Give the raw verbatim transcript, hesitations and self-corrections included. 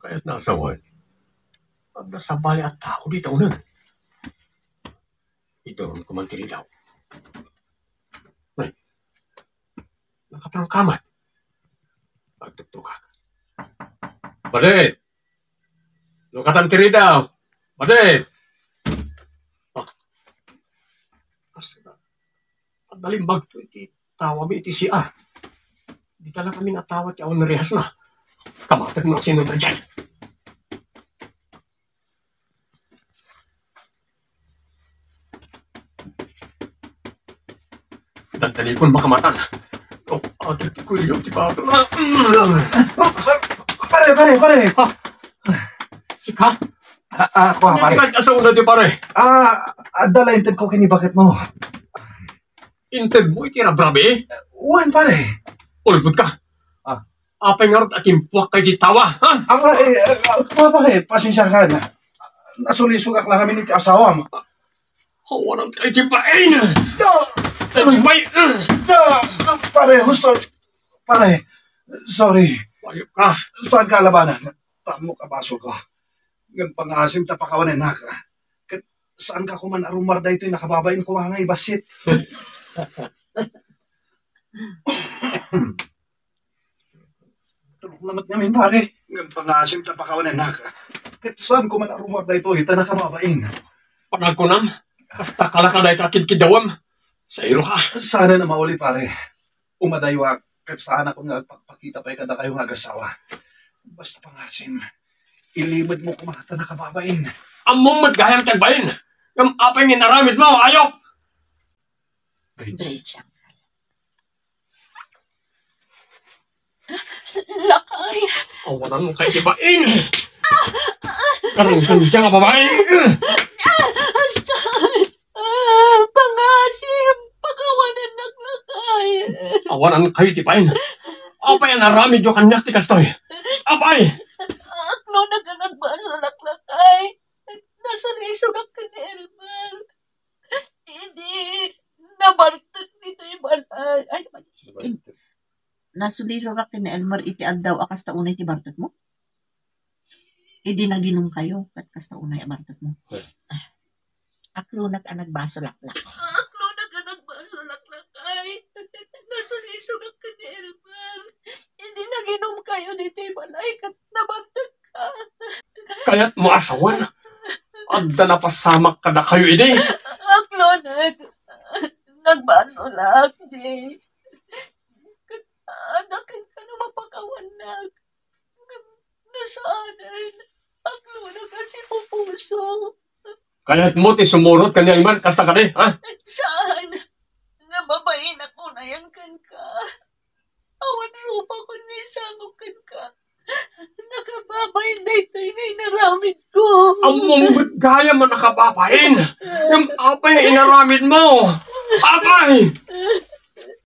Kayat nga asawan. Adda sabali a tao dita uneg. Iduronko man ti ridaw. Ay, nakatrangkaman. Agtuktukak. Padi! Lukatan ti ridaw. Padi! Ah. Kas-, adda limbag to iti tawami iti C R. Dita lang kami natawag ti awan rehasna. Kamatek no sino na dyan. Dandanikon makamatan. Oh, ato ti kuyo ti bato na. Pare, pare, pare. Ah, sika? Ah, ah, ako, pare. Hindi ka asawa na di, pare. Ah, adda la inted ko kini bakit mo. Inted mo iti rabrabi? Wen, pare. Ulbod ka. Ah. Apay ngarud a timpuak kay ti tawa, ha? Ah, eh, eh, ah, pare, pare, pasensya ka na. Nasulisogak lang kami ni asawam. Awanan kay ti bain. Da! Kay ti bain. Da! Pare, husto. Pare, sorry. Ayok ka. Saan ka labanan? Tamo ka baso ko. Ngem pangasim ta pakawanenak. Ket saan ka kuman a rumar daytoy nakababain ko nga ibassit. Tulok na met ngamin, pare. Ngem pangasim ta pakawanenak. Ket saan ko man a rumar daytoy ta nakababain. Panagkunam, kasta kalaka dayta kidkidawem. Sairo ka. Sana na mauli, pare. Umadayo, ket saanakon nga agpakpakita pay kadakayo nga agasawa. Basta pangasim, ilimed mo koma ta nakababain. Ammom met gayam ti agbain. Ngem apay nga inaramid mo, ayok! Bridge. Lakay. Awanan kay ti bain. Karungkong dyan nga babae. Astan. Ah, pangasim. Pakawanennak, lakay. Awanan kayo ti bain. Apay a naramidyo kaniak ti kastoy? Apay! Aklona ka nagbasolak, lakay. Nasulisogak ken ni Elmer. Idi nabartek ditoy balay. Ay, naman. Nasulisogak ken ni Elmer iti addaw a kasta unay ti bartekmo? Idi naginumkayo, ket kasta unay a bartekmo. Ay. Aklonak a nagbasolak, lakay. Aklonak a nagbasolak, lakay. Nasulisogak ken ni Elmer. Idi naginumkayo ditoy balay, ket nabartekka. Kayatmo a sawen? Adda napasamak kadakayo idi? Aklonak. Nagbasolak, Jay. Ket adda kenka no mapakawannak. Ngem no saanen, aklona ka, sipupuso. Kayatmo ti sumurot ken ni Elmer, kasta kadi, ha? Saan? Nababain ako na yan kenka. Awan rupa kun ni sangok kenka. Nakababain daytoy nga inaramid ko. Ammom met gayam a nakababain. Ngem apay nga inaramid mo? Apay!